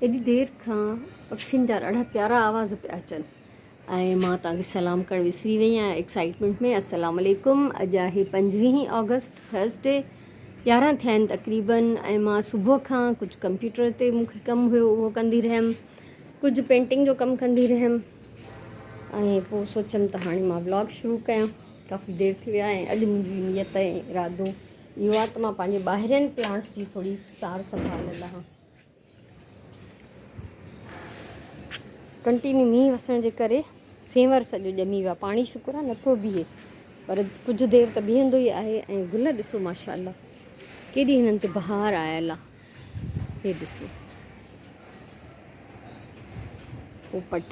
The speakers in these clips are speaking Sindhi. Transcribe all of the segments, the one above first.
ايڏي دير کان پکين جا ڏاڍا پيارا آواز پيا اچن ۽ مان توهان کي سلام ڪرڻ وسري وئي آهيان ايڪسائٽمينٽ ۾ السلام عليڪم اڄ آهي پنجويهين آگسٽ ٿرسڊي 11 ٿيا آهن تقريبن ۽ مان صبح کان ڪجهه ڪمپيوٽر تي مون کي ڪم هيو اهو ڪندي رهيم ڪجهه پينٽنگ جو ڪم ڪندي رهيم ۽ پوء سوچيم ته هاڻي مان ولاگ شروع ڪيان ڪافي دير ٿي وئي آهي ۽ اڄ منهنجي نيت ۽ ارادو اهو آهي ته مان پنهنجي ٻاهرين پلانٽس جي ٿوري سار سنڀال لهان. ڪنٽينيو مينهن وسڻ جي ڪري سينور سڄو ڄمي ويو آهي. پاڻي شڪر آهي نٿو بيهي پر ڪجهه دير ته بيهندو ئي آهي ۽ گل ڏسو ماشاء الله ڪيڏي هنن تي بهار آيل آهي. هي ڏسو پوپٽ.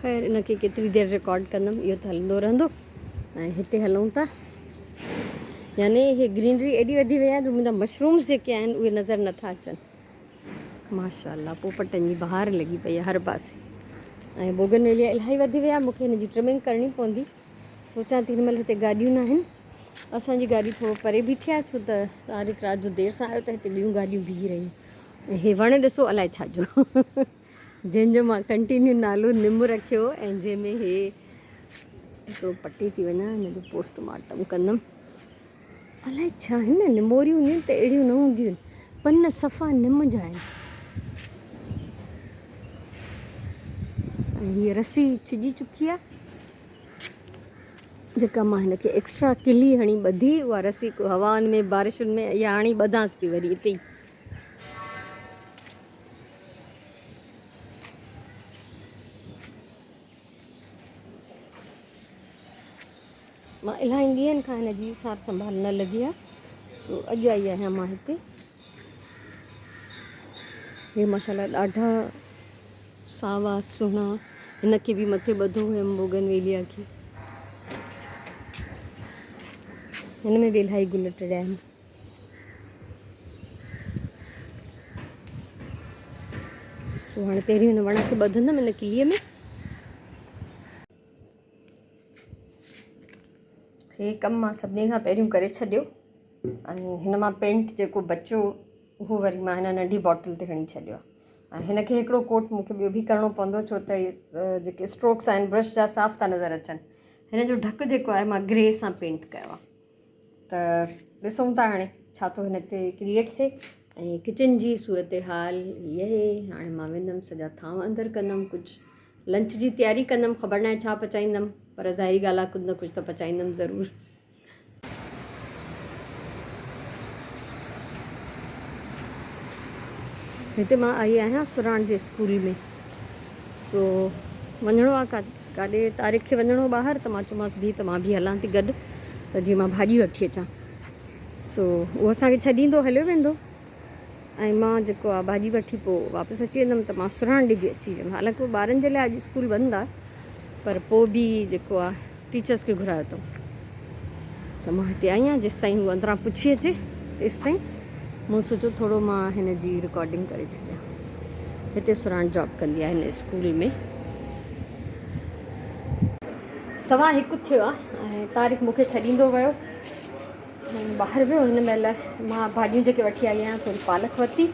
خير ان کي ڪيتري دير رڪارڊ ڪندم اهو ته هلندو رهندو ۽ هتي هلون ٿا يعني هي گرينري ايڏي وڌي وئي آهي جو منهنجا مشرومز جيڪي آهن اهي نظر نٿا اچن ماشاء الله پوپٽن جي بهار لڳي پئي آهي هر پاسي ۽ بوگن ويليا الاهي وڌي ويا مونکي هن جي ٽرمنگ ڪرڻي پوندي سوچان ٿي هن مهل هتي گاڏيون ناهن اسان جي گاڏي ٿورو پري بيٺي آهي ڇو ته طارق رات جو دير سان آيو ته هتي ٻيون گاڏيون بيهي رهيون ۽ هي وڻ ڏسو الائي ڇا جو جنهن جو مان ڪنٽينيو نالو نم رکيو ۽ جنهن ۾ هي هڪڙو پٽي ٿي وڃان هن جو پوسٽ مارٽم ڪندم الائي ڇا آهن نه نموريون هونديون آهن ته اهڙيون نه هونديون آهن پن صفا نم جا آهن ۽ هيء رسي ڇڄي چڪي آهي جيڪا مان هن کي ايڪسٽرا ڪلي هڻي ٻڌي اها رسي هوائن ۾ بارشن ۾ اها هڻي ٻڌانس ٿي وري اتي ئي مان الاهي ڏينهن کان هن جي سار سنڀال نه لڌي آهي سو اڄ آئي آهيان مان هتي. هي ماشاءالله ڏاڍا ساوا سهڻا هن کي به مٿي ٻڌو هيم بوگن ويليا کي. هن ۾ به الاهي گل ٽڙيا آهن. سو هاڻي پهرين هن وڻ کي ٻڌندم هن ڪليء ۾. هي ڪم مان سڀني کان پهريون ڪري ڇڏيو ۽ هن مان پينٽ جيڪو بچيو اهو وري مان هن ننڍي باٽل تي هڻي ڇڏيو آهي ۽ هن کي هڪڙو ڪوٽ مون کي ٻيو به ڪرڻو پوندو ڇو ته جيڪي اسٽروڪس آهن برش جا صاف ٿا نظر اچن. هن جو ڍڪ جيڪو آهي مان گري سان پينٽ ڪيو آهي. ته ڏسون ٿا هاڻي ڇا ٿو هن تي ڪريئيٽ ٿئي. ۽ ڪچن جي صورتحال هي اهي. هاڻي مان ويندم سڄا ٿانو اندر ڪندم ڪجهه لنچ جي تياري ڪندم خبر ناهي ڇا پچائيندم پر ظاهري ڳالهه آهي ڪجهه نه ڪجهه ته پچائيندم ضرور. هتي مان آئي آهيان سراڻ جي اسڪول ۾ سو وڃڻو آهي ڪاڏي طارق کي وڃڻو ٻاهر ته مان چيومانس بيهه ته مان به هلان ٿي گڏ ته جيئن مان ڀاڄي وٺي اچان سو اهو اسان کي ڇڏيندو هليو ويندو ۽ مان جيڪو آهي ڀاڄي وٺي پوء واپس اچي ويندم ته مان سرهاڻ ڏي به اچي ويم حالانڪه ٻارن جي لاء اڄ اسڪول بند آهي پر پوء به جيڪو آهي ٽيچرس کي گهرايو اٿئون ته مان هتي آئي آهيان جيستائين هو اندران پڇي اچي تيستائين مون سوچيو ٿورو مان هن جي رڪارڊنگ ڪري ڇڏيان. هتي سرهاڻ جاب ڪندي آهي هن اسڪول ۾. 1:15 ٿيو آهي ۽ طارق مون کي ڇڏيندو ويو ۽ ٻاهر ويو. هن مهل مان ڀاڄيون جيڪي وٺي آئي آهيان ٿوري پالڪ ورتي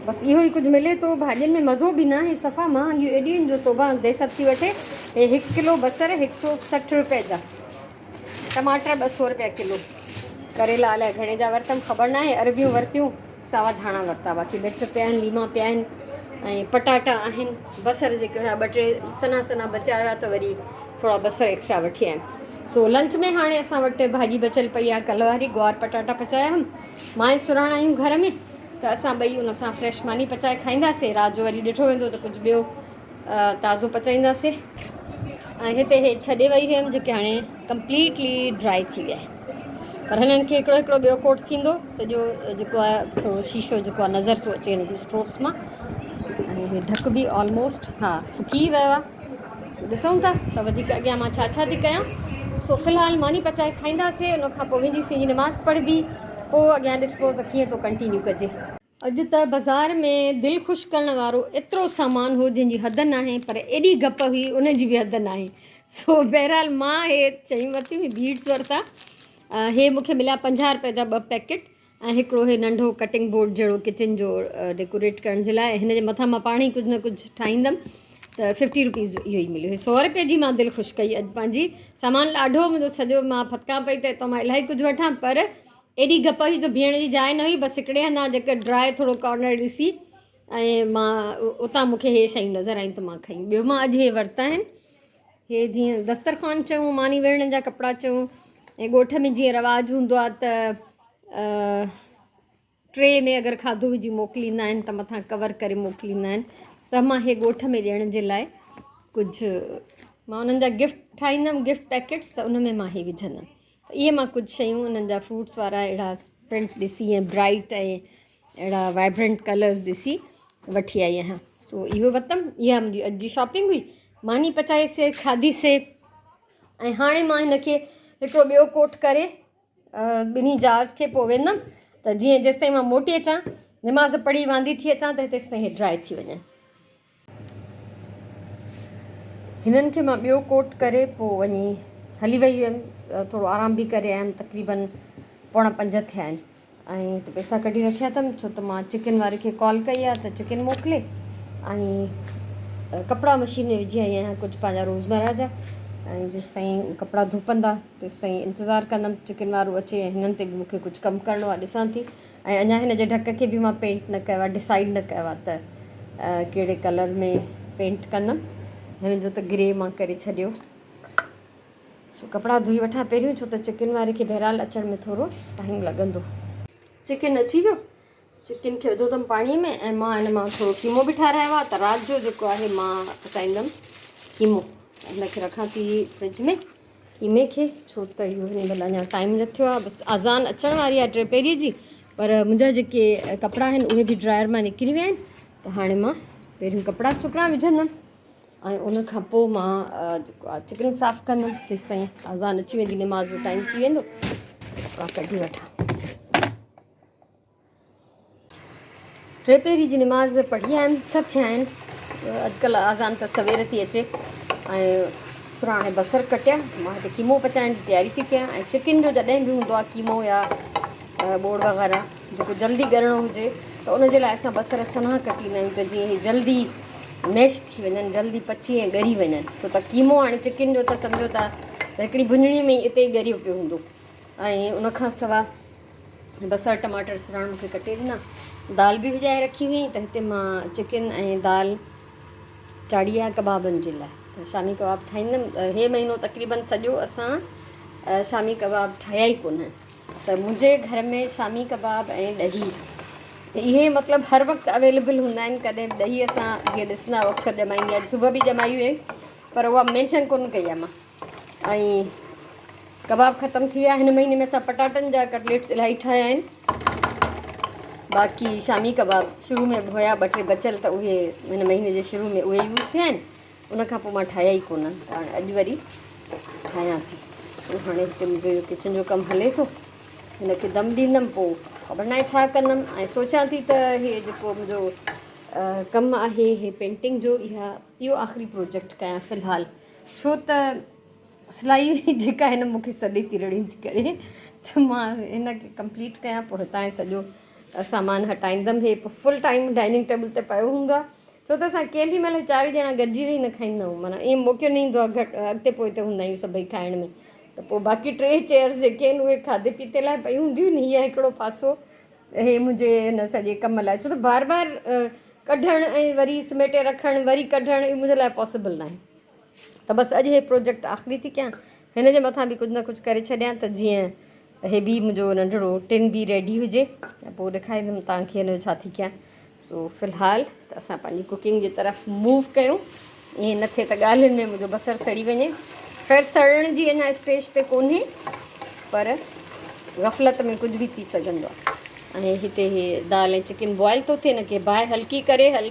بس اهو ئي ڪجهه ملي ٿو. ڀاڄين ۾ مزو به ناهي صفا مهانگيون ايڏيون آهن جو توبه دهشت ٿي وٺي. هي هڪ ڪلو بصر هڪ سو سٺ روپيه جا. ٽماٽر 200 رپيا ڪلو، ڪريلا الائي گهڻي جا ورتم خبر ناهي، اربيون ورتيون، ساوا ڌاڻا ورتا، باقي مرچ پيا آهن، ليما پيا آهن ۽ پٽاٽا آهن، بصر جيڪي هيا ٻه ٽي سنها سنها بچيا هيا ته وري ٿورا بصر ايڪسٽرا وٺي آيم. سو لنچ ۾ هاڻي اسان وٽ ڀاڄي بچيل پئي آهي ڪلهه واري، گوار پٽاٽا پچايا هيم، مان ۽ سراڻ آهيون گهر ۾ ته اسان ٻئي ان سان فريش ماني پچائي کائينداسين، رات جو وري ڏٺو ويندو ته ڪجهه ٻيو تازو پچائينداسين. ۽ هتي هي ڇڏي وئي هيم جيڪي هاڻي ڪمپليٽلي ڊرائي ٿي ويا آهن پر هنن کي هڪڙو هڪڙو ٻيو ڪوٽ ٿيندو سڄو جيڪو آهي ٿورو شيشو جيڪو آهي نظر ٿو اچي هن جي اسٽروڪس مان ۽ هي ڍڪ به آلموسٽ ها سڪي ويو آهي ڏسون ٿا ته وڌيڪ اڳيان مان ڇا ڇا ٿي ڪيان سو في الحال ماني پچائي کائينداسين ان کان پوء ويندي سين جي نماز پڙهبي پوء اڳيان ڏسبو ته ڪيئن ٿو ڪنٽينيو ڪجي. اڄ ته بازار ۾ دل خوش ڪرڻ وارو ايترو سامان هو جنهن جي حد ناهي پر ايڏي گپ هئي ان جي به حد ناهي سو بهرحال مان هي شيون ورتيون هي بيڊس ورتا هي مون کي مليا 50 روپيه جا ٻه پيڪيٽ ۽ هڪڙو هي ننڍو ڪٽنگ بورڊ جهڙو ڪچن جو ڊيڪوريٽ ڪرڻ جي لاء هن جي مٿان مان پاڻ ئي ڪجهه نه ڪجهه ٺاهيندم ته ففٽي روپيز جو اهو ئي مليو هي سو روپئي جي مان دل خوش ڪئي اڄ پنهنجي سامان ڏاڍو منهنجو سڄو مان ڦٿڪان پئي ته هتان مان الاهي ڪجهه وٺان پر ايڏي گپ هئي جو بيهڻ جي جاء نه هئي بس هڪڙي هنڌان جيڪر ڊرائي ٿورو ڪارنر ڏسي ۽ مان اتان مون کي هي شيون نظر آيون ته مان کنيون ٻيو مان اڄ هي ورتا آهن هي جيئن دسترخوان چئون ماني ويڙهڻ جا ڪپڙا چئون ۽ ڳوٺ ۾ جيئن رواج هوندو آهي ته ٽري ۾ اگر کاڌو وجهي موڪليندا آهن ته مٿان ڪور ڪري موڪليندا آهن ته مان هي ڳوٺ ۾ ڏيڻ جي لاء ڪجهه مان انهن جا گفٽ ٺاهيندم گفٽ پيڪيٽس ته ان ۾ مان هي وجهندم ته اهي مان ڪجهه شيون انهن جا فروٽس وارا اهڙا پرنٽ ڏسي ۽ برائٽ ۽ اهڙا وائبرنٽ ڪلرز ڏسي وٺي آئي آهيان سو اهو ورتم اها منهنجي اڄ جي شاپنگ هئي ماني پچائي سي کاڌي سي ۽ هاڻي مان هن کي هڪڙو ٻيو ڪوٽ ڪري ٻنهي جارز کي پوء ويندم ته جيئن جيستائين مان موٽي اچان نماز پڙهي واندي ٿي اچان ته تيستائين هي ڊرائي ٿي وڃن. هنن کي مان ٻيو ڪوٽ ڪري پوء وڃي هلي وئي هيم ٿورو آرام به ڪري آيم تقريبن پوڻا پنج ٿيا آهن. ۽ ته پئسا ڪڍي رکيا اٿم ڇو ته مان چڪن واري کي ڪال ڪئي آهي ته چڪن موڪلي ۽ ڪپڙا مشين ۾ وجهي آئي آهيان ڪجهه پنهنجا روزمره جا ۽ جيستائين ڪپڙا ڌوپندا تيستائين انتظار ڪندم چڪن وارو اچي ۽ هنن تي به مونکي ڪجهه ڪم ڪرڻو آهي ڏسان ٿي ۽ اڃا هن جي ڍڪ کي به مان پينٽ نه ڪيو آهي ڊسائيڊ نه ڪيو آهي ته ڪهڙي ڪلر ۾ پينٽ ڪندم هن جو ته گري مان ڪري ڇڏيو سو ڪپڙا ڌوئي وٺان پهريون ڇو ته چڪن واري کي بهرحال اچڻ ۾ ٿورو ٽائيم لڳندو. چڪن اچي ويو. چڪن کي وڌو اٿم پاڻي ۾ ۽ مان ان مان ٿورو قيمو به ٺارايو آهي ته رات جو جيڪو آهي مان پچائيندم قيمو. ان کي رکان ٿي فرج ۾ قيمي کي ڇو ته اهو هن مهل اڃا ٽائيم نه ٿيو آهي بس اذان اچڻ واري آهي ٽي پهري جي پر منهنجا جيڪي ڪپڙا آهن اهي به ڊرائر مان نڪري ويا آهن ته هاڻي مان پهريون ڪپڙا سڪڻا وجهندم. ۽ ان کان پوء مان جيڪو آهي چڪن صاف ڪندم تيستائين اذان اچي ويندي نماز جو ٽائيم ٿي ويندو ڪپڙا ڪڍي وٺان ٽي پهري جي نماز پڙهي آيم ڇهه ٿيا آهن اڄڪلهه اذان ته سوير ٿي اچي ۽ سراڻ بصر ڪٽيا مان هتي قيمو پچائڻ جي تياري ٿي ڪيان ۽ چڪن جو جڏهن به هوندو آهي قيمو يا ٻوڙ وغيره جيڪو جلدي ڳرڻو هجي ته ان جي لاء اسان بصر سنها ڪٽيندا آهيون ته جيئن هي جلدي ميش ٿي وڃن جلدي پچي ۽ ڳري وڃن ڇو ته قيمو هاڻي چڪن جو ته سمجهو ته هڪڙي ڀڃڻي ۾ ئي اتي ئي ڳريو پيو هوندو ۽ ان کان سواء بصر ٽماٽر سراڻ مون کي ڪٽي ڏنا دال به وجهائي رکي هئي ته هتي مان چڪن ۽ دال چاڙهي آهي ڪبابن جي لاء ته شامي ڪباب ٺاهيندم هي مهينو تقريبن سڄو اسان شامي ڪباب ٺاهيا ئي ڪونهن ته منهنجي گهر ۾ شامي ڪباب ۽ ڏهي اهي مطلب هر وقت اويليبل هوندا آهن ڪڏهن به ڏهي اسان جيئن ڏسندا آهيو اڪثر ڄمائيندي آهي صبح به ڄمائي هئي پر اها مينشن ڪونه ڪئي آهي مان ۽ ڪباب ختم ٿي ويا هن مهيني ۾ اسان پٽاٽن جا ڪٽليٽس الاهي ٺاهيا آهن باقي شامي ڪباب شروع ۾ هيا ٻه ٽي بچيل ته اهي هن مهيني جي شروع ۾ اهي يوز ٿيا آهن ان کان پوء مان ٺاهيا ئي ڪونه ته هاڻي اڄ وري ٺاهيان ٿي. سو هاڻي هتي منهنجو اهو ڪچن جو ڪم هلي ٿو. هن کي دم ڏيندم پوء خبر ناهي ڇا ڪندم ۽ سوچيان ٿي ته هي جيڪو منهنجو ڪم آهي هي پينٽنگ جو اها اهو آخري پروجيڪٽ ڪيان في الحال ڇو ته سلائي جيڪا هن مون کي سڏي ٿي رڙيون ٿي ڪري ته مان هن کي ڪمپليٽ ڪيان پوء هتان سڄو سامان هٽائيندم هي فل ٽائيم ڊائننگ ٽيبل تي پيو هوندو آهي ڇو ته اسان ڪنهن به مهل چارئي ڄڻا گڏجي ويهي نه کائيندا آهيون معنيٰ ائين موقعو نه ايندو آهي گهٽ اڳتي پوئتي هوندا آهيون سڀئي کائڻ ۾ ته پوء باقي ٽي چيئرز جيڪي آهن اهي کاڌي پيتي لاء پيون هونديون آهن هيء هڪڙو پاسو هي منهنجي هن سڄي ڪم لاء ڇو ته بار بار ڪڍڻ ۽ وري سميٽي رکڻ وري ڪڍڻ اهو منهنجي لاء پاسيبل ناهي ته بس اڄ هي پروجيڪٽ آخري ٿي ڪيان هن جي مٿان به ڪجهه نه ڪجهه ڪري ڇڏيان ته جيئن هي به منهنجو ننڍڙو ٽن به ريڊي هجي ۽ پوء ڏيکاريندم توهان کي هن جو ڇا ٿي ڪيان سو في الحال ته اسان پنهنجي ڪوڪنگ جي طرف موو ڪيون ائين نه ٿئي ته ڳالهين ۾ منهنجو بصر سڙي وڃي خير سڙڻ جي اڃا اسٽيج تي ڪونهي پر غفلت ۾ ڪجهه به ٿي سگهندو آهي ۽ هتي هي دال ۽ چڪن بوائل ٿو ٿئي هن کي باهه هلڪي ڪري هل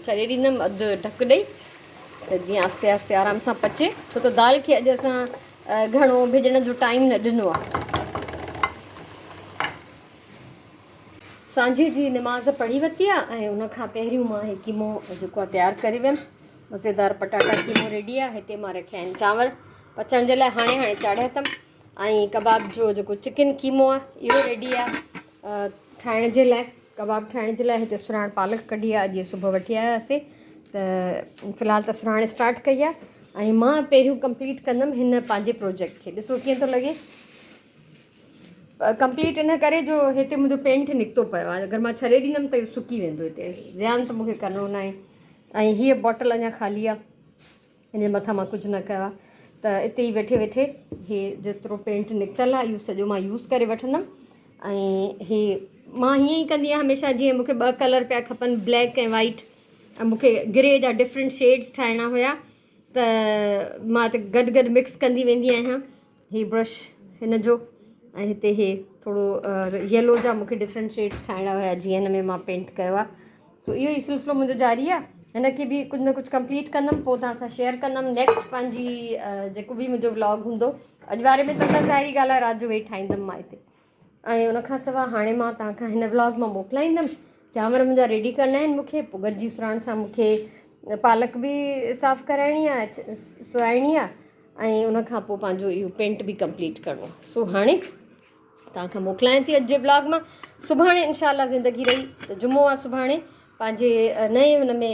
ڇڏي ڏيندم اڌ ڍڪ ڏئي ته جيئن آهستي آهستي آرام سان پچي ڇو ته دال کي اڄ اسان گهڻو ڀڄڻ جو ٽائيم نه ڏنو آهي سانجهي جي نماز پڙهي ورتي آ ۽ ان کان پهريون مان هي قيمو جيڪو آ تيار ڪري ويم مزيدار پٽاٽا قيمو ريڊي آ هتي مان رکيا آهن چانور پچڻ جي لاء هاڻي هاڻي چاڙهيا اٿم ۽ ڪباب جو جيڪو چڪن قيمو آ اهو ريڊي آ ٺاهڻ جي لاء ڪباب ٺاهڻ جي لاء هتي سرهاڻ پالڪ ڪڍي آهي اڄ صبح وٺي آياسي ته في الحال ته سرهاڻ اسٽارٽ ڪئي آهي ۽ مان پهريون ڪمپليٽ ڪندم هن پنهنجي پروجيڪٽ کي ڏسو ڪيئن ٿو لڳي ڪمپليٽ ان ڪري جو هتي منهنجو پينٽ نڪتو پيو آهي اگر مان ڇڏي ڏيندم ته سڪي ويندو هتي زيان ته مونکي ڪرڻو ناهي ۽ هيء باٽل اڃا خالي آهي ان جي مٿان مان ڪجهه نه ڪيو آهي ته اتي ئي ويٺي ويٺي هي جيترو پينٽ نڪتل آهي اهو سڄو مان يوز ڪري وٺندم ۽ هي مان هيئن ئي ڪندي آهيان هميشه جيئن مونکي ٻه ڪلر پيا کپن بليڪ ۽ وائيٽ ۽ مونکي گري جا ڊفرنٽ شيڊس ٺاهڻا هيا ته مان ته گڏ گڏ مڪس ڪندي ويندي آهيان هي برش هن جو ۽ هتي هي ٿورو يلو جا مونکي ڊفرنٽ شيڊس ٺاهڻا هيا جيئن هن ۾ مان پينٽ ڪيو آهي سو اهو ئي سلسلو منهنجو جاري آهي هن کي به ڪجهه نه ڪجهه ڪمپليٽ ڪندم پوء توهان سان شيئر ڪندم نيڪسٽ پنهنجي جيڪو به منهنجو ولاگ هوندو اڄ واري ۾ ته نه ظاهري ڳالهه آهي رات جو ويهي ٺاهيندم مان هتي ۽ ان کان سواء هاڻي مان توهان کان هن ولاگ مان موڪلائيندم چانور منهنجا ريڊي ڪرڻا آهن مونکي پوء گڏجي سراڻ سان مونکي پالڪ به صاف ڪرائڻي آهي سوائڻي آهي ۽ ان کان پوء پنهنجو اهو پينٽ به ڪمپليٽ ڪرڻو آهي سو هاڻي توهان کان موڪلايان ٿي اڄ جي ولاگ مان سڀاڻي انشاء الله زندگي رهي ته جمعو آهي سڀاڻي پنهنجي نئين هن ۾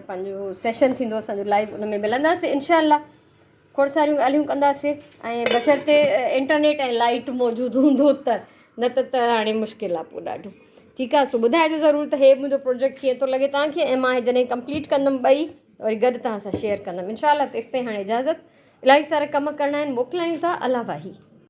پنهنجو سيشن ٿيندو اسانجو لائيو ان ۾ ملنداسين انشاء الله کوڙ ساريون ڳالهيون ڪنداسين ۽ بشرطي انٽرنيٽ ۽ لائيٽ موجود هوندو ته نه ته ته هاڻي مشڪل آهي پوء ڏاڍو ٺيڪ آهي سو ٻڌائجو ضرور ته هي منهنجو پروجيڪٽ ڪيئن ٿو لڳي توهان کي ۽ مان جڏهن ڪمپليٽ ڪندم ٻئي وري گڏ توهان سان شيئر ڪندم انشاء الله تيستائين هاڻي اجازت الاهي سارا ڪم ڪرڻا آهن موڪلايون ٿا الله واهي.